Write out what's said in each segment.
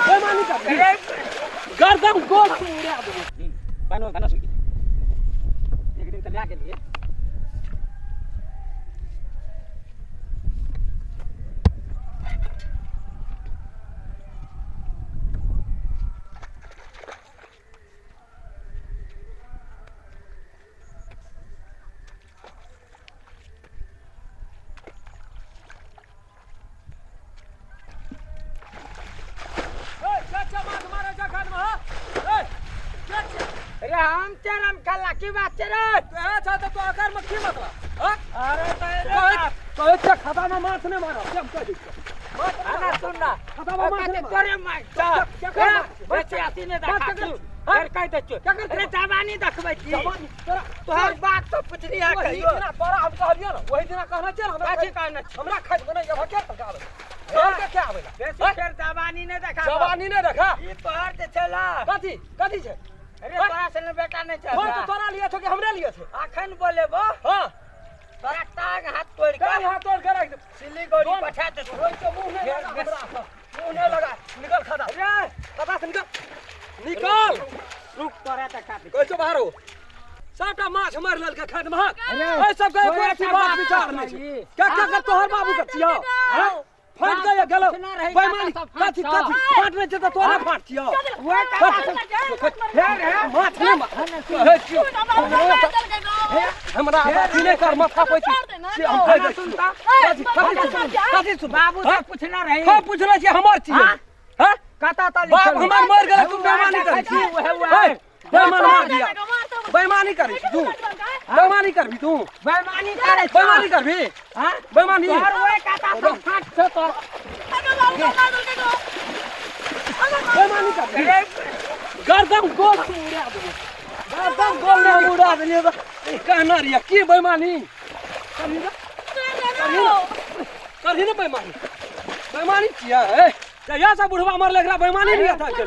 बेईमानी कर गर्दन गोल से उड़ा देबो। बनो बनो सुखी एक दिन तऽ लए गेलियै। अरे हम चरम कल्ला की बात छै रे? अच्छा, तऽ तो आकार में की मतलब? अरे कहै कहै छै खाता में माछ नहि मारब से हम कहि दै छियौ। अरे सुन ना। खाता में माछ नहि मारब। तोरे मार क्या कर माछ? बेसी अथी नहि बात देखा क्या कर? तू फेर कहि दै छियौ। क्या कर? अरे जवानी देखबै छी। जवानी तोरा। तोहर बात तो पुछली है वही कहियो? दिना तोरा हम कहलियौ ने, वही दिना कहने छियै ने हमरा। कथी कहने छी? हमरा खाइत बनै अब के तक आबै तोहर के क्या आबै? बेसी फेर जवानी नहि देखा। जवानी नहि देखा। ई तोहर जे छै ला। कथी कथी छै? अरे तोरा से बेटा नहि छै। फोन तो तोरा लिए छौ कि हमरे लिए छै? अखन बोलेबो। हाँ। तोरा टांग हाथ तोड़ के टांग हाथ तोड़ के राख दे। सिलीगुड़ी पठा दे। रोइ के मुंह नहि लगा हमरा से। मुंह नहि लगा। निकल खाता। अरे खाता से निकल, निकल। रुक, तोरा देखा दे। कहै छौ बाहर हो। सबटा माछ मारि लेलकै खेत में। अरे, एहि सबके एको तोरा अथी का बात बाप विचार नहि छै। ई। क्या क्या कर तोहर बाबू के छियौ? हैं? फाटि के गेलौ। पूछना रही बेईमानी काका सब फाटि कथी छौ। कथी फाट नहि छै तऽ तोरे फाट छियौ। ओए काका सब फेर माछ नहि मार कहै छियौ। हमरा अथी नहि कर, माथा पैची से हम कहि दै छियौ। कथी कथी सुन, कथी सुन? बाबू से हाँ? पूछना रही। हाँ, पूछले छियै, हमर छियै। हाँ? हाँ? कतऽ तऽ बाप लिखल? हमर मरि गेलै, तू बेईमानी करै छी। उहे, उहे। हे, बेईमान मार दिया। बेईमानी करै छी तू? बेईमानी करबी तू? बेईमानी करै छौ। बेईमानी करबी? हाँ? बेईमानी। तोहर ओए काका सब फाट छौ तोहर। बेईमानी करबी? गर्दन गोल से उड़ा देबो। गर्दन गोल ने हम उड़ा देलियै तऽ कहना रहियै की बेईमानी करही ने, करही ने बेईमानी। बेईमानी छियै हे। जहिया से बुढ़वा मरले एकरा बेईमानी नहीं था चल।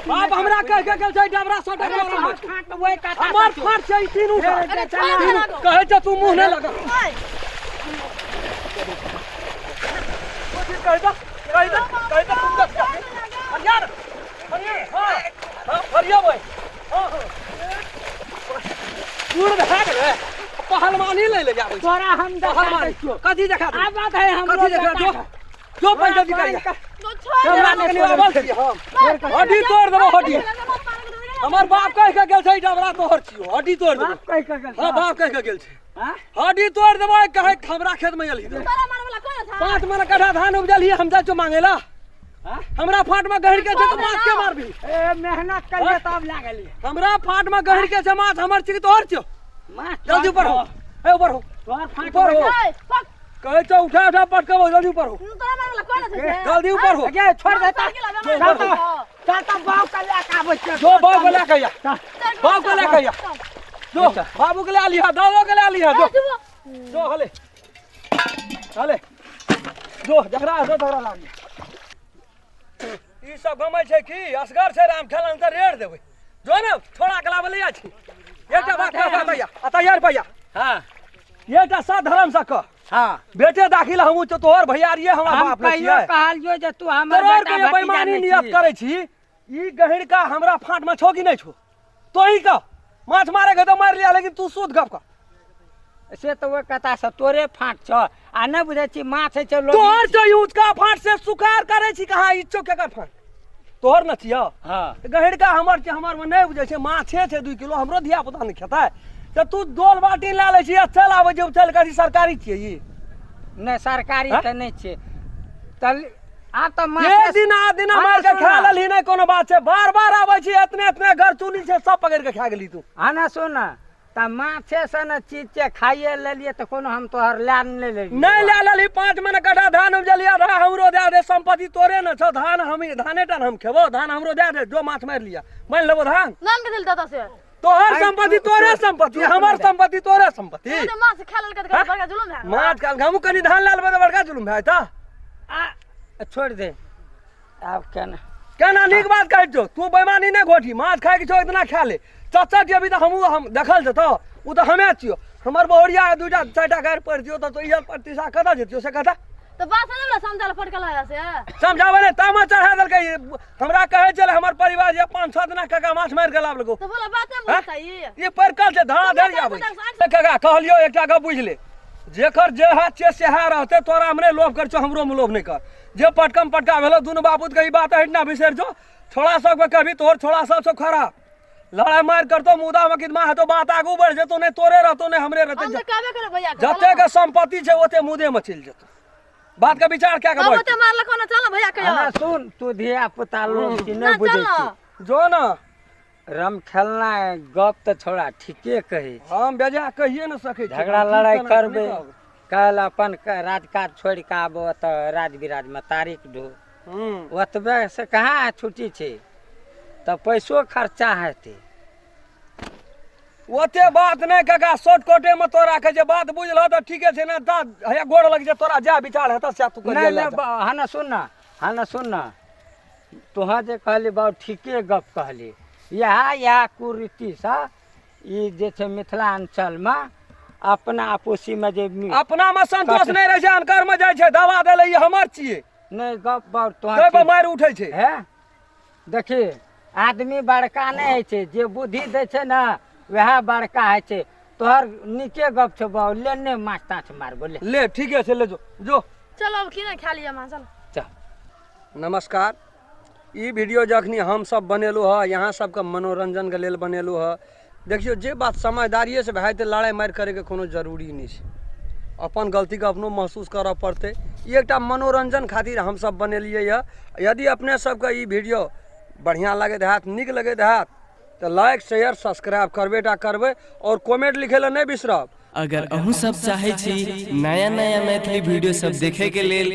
बाप हमरा कह के गेल छै डबरा सौ टका अरे वाला। तोहर फाट ओए काका हमर सब छौ। फाट छै ई तीनू टा। अरे तीनू कहै छै तू मुंह नहि लगा। कहि दे, कहि दे, कहि दे। तुम हरियर हरियर। हाँ हाँ, हरियर भाई। हाँ हाँ, बूढ़ भए गेलै, पहलवानी लै ले जाबै छै। तोरा हम देखा दै पहलवानी छियौ। कथी देखा दे? आब बात है हमरो कथी देखा? बेटा जो के। जो पैसा निकाल। हमरा कनि आबल छी हम हड्डी तोड़ देबो हड्डी। हमर बाप कहि के गेल छै डबरा तोहर छियौ, हड्डी तोड़ देबो। बाप कहि के गेल? हाँ, बाप कहि के गेल छै। हाँ? हड्डी तोड़ देबो। कहे हमरा खेत में एलही। 5 मन कट्ठा धान उपजल ही, हम जाइ छौ मांगे ला? हाँ? हमरा फाट में गहिर के छै तऽ माछ के मारबी? ए मेहनत करिए तब लागलिए। हमरा फाट में गहिर के छै, माछ हमर छी कि तोहर छियौ? माछ जल्दी ऊपर हो, ए ऊपर हो। तोहर फाट ऊपर हो। कहै छौ उठा उठा पटकबो। जल्दी ऊपर हो, जल्दी ऊपर हो। गे छोड़ दे ता। चल तो, चल तो बाप के ले के आबै छियौ। जो बाबू के ले के आ, बाबू के ले के आ। जो बाबू के ले लिहा, दादो के ले लिहा। जो जो, हले हले जो, जकरा जो तकरा ला लिहा। ई सब गमै छै की असगर छै राम खेलन तऽ रेड़ देबै। जो ने छोड़ा के लाबै ले छी। एकटा बात कह भैया, आ तैयार भैया। हाँ। एकटा सात धर्म से कह। हाँ। बेटे दाखिल हमहूँ तो तोहर भैयारिये हमर हम बाप ने कहियो छियै। कहलियो जे तू हमर तोहर बेटा के भतीजा बेईमानी नहि नियत छी। करै छी। ई गहिरका हमरा फाँट में छौ कि नहि छौ, तोही कह। माछ मारे के तऽ मारि लिया, लेकिन तू शुद्ध गप कर। से तऽ ओहि कथा से तोरे फाँट छौ आ नहि बुझै छी माछ होइ छै लोक। तोहर जो ऊँचका फाँट से सुखार करै छी कहाँ? ई छौ केकर फाँट? तोहर न छियौ? हाँ। गहिरका हमर छै। हमर में नहि बुझै छै, माछे छै 2 किलो, हमरो धिया पुता नहि खेतै तऽ तू डोल बाटी लए लै छी आ चल आबै छै। चल कथी सरकारी छियै ई? नहि, सरकारी हाँ? तऽ नहि छियै। तऽ आब तऽ माछ एक दिन आ दिना हाँ, मार के सुन खा ना। लेलही, नहि कोनो बात छै। बार बार आबै छी, एतने एतने घर चुनी छै, सब पकड़ि के खा गेली तू। हाँ ना, सुन ना, तऽ माछे सन चीज छै, खाइए लेलियै तऽ कोनो हम तोहर लए नहि लेलियै। नहि लए लेलही। 5 मन कट्ठा धान उपजलियै, आधा हमरो दए दे। संपत्ति तोरे ने छौ। धान हम धाने टा ने हम खेबो, धान हमरो दए दे। जो माछ मारि लिअ, मानि लेबो धान। नान के दिल दादा से। तोहर आइ संपत्ति तोरे संपत्ति, हमर संपत्ति तोरे संपत्ति। तू माछ खा लेलकै तऽ बड़का जुलुम भए गेल। माछ काल हमहूँ कनि धान लए लेबै तऽ बड़का जुलुम भए जेतौ। आ छोड़ि दे आब केना। केना नीक बात कहै छौ तू? बेईमानी नहि घोटी। माछ खाइके छौ इतना खा ले, चच्चा अभी तऽ हमहूँ हम देखल जेतौ। ओ तऽ हमे छियौ। हमर बहुरिया दूटा चारिटा गारि पढ़ि दियौ तऽ इज्जत प्रतिष्ठा कतऽ जेतियौ से कतऽ? तऽ बात नहि ने समझल फटकल है से। समझाबै ने तामा चढ़ा देलकै। हमरा कहै छलै हमर परिवार जे 5-6 दिना काका माछ मारि के लाब लगो। तऽ बोला बात नहि बुझता ई। ई परकल छै धड़ा धड़ आबै छै। काका कहलियो एकटा गप बुझि ले, जेकर जे हाथ छै सेहा रहतै। तोरा हमरे लोभ कर छौ, हमरो में लोभ नहि कर। जे पटकम पटका भेलो दुनू बापूत के ई बात हटना बिसरि जो। छोड़ा सबके कहबी तोहर छोड़ा सब छौ खराब, लड़ाई मारि करतो मुदा मकिदमा हेतो, बात आगू बढ़ जेतो, नहि तोरे रहतो नहि हमरे रहते। हम तऽ कहबे करब भैया के। जते के संपत्ति छै ओते मुदे में चलि जेतो। बात के विचार क्या के बाबू बढ़ ते मारलक ना, चल ना भैया के। हँ सुन, तू धिया पुता लोग छी, ना नहि बुझै चल ना। छी। जो ना। रम खेलना गप तऽ छोड़ा ठीके कहै छी। हम बेजा कहिए न सकै छी। झगड़ा हम ठीक लड़ाई केना करबै नहि कहब। काल्हि अपन राजकाज छोड़ि कऽ आबो तऽ राज बिराजमे तारीख ढो। ओतबे से कहाँ छुट्टी छै, तऽ पैसो खर्चा हेतै। ओते बात नहि काका, शॉर्टकटे में तोरा कहै छै। बात बुझल तऽ ठीके छै ने, ता हैया गोड़ लग छै तोरा, जा विचार हेतऽ सएह तू करिहे। नहि लए नहि जा। हँ ने सुन ना, हँ ने सुन ना, तोहाँ जे कहली बाबू ठीके गप कहली। इएह इएह कुरीतिसँ ई जे छै मिथिलाञ्चलमे अपना आपसीमे जे अपना में संतोष नहि रहै छै, अनकर में जाइ छै दवा दै लए, ई हमर छियै। नहि गप बाबू तोहाँ ताहि पर मारि उठै छै। हे देखी, आदमी बड़का नहि होइ छै, जे बुद्धि दै छै ने वएह बड़का होइ छै। तोहर नीके गप छौ बाबू, ले ने माछ ताछ मारबो ले। ले ठीके छै, ले जो जो। चलो अब की नहि खा लिअ माछ, चल। चल। नमस्कार। ई वीडियो जखनी हमसब बनेलहुँ हँ, यहाँ सबके मनोरंजनके लेल बनेलहुँ हँ। देखियौ जे बात समझदारिएसँ भए जेतै, लड़ाइ मारि करैके कोनो जरूरी नहि छै। अपन गलतीके अपनो महसूस करऽ पड़तै। ई एकटा मनोरंजन खातिर हमसब बनेलियै यऽ। यदि अपने सबके ई वीडियो बढ़िआँ लगैत हैत, नीक लगैत हैत तऽ लाइक शेयर सब्सक्राइब करबे टा करबै आओर कमेंट लिखै लए नहि बिसरब। अगर अहूँ सब चाहै छी नया नया मैथिली वीडियो सब देखे के लेल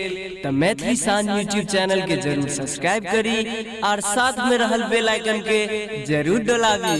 तऽ मैथिली शान यूट्यूब चैनल के जरूर सब्सक्राइब करी और साथ में रहल बेल आइकन के जरूर डोलाबी।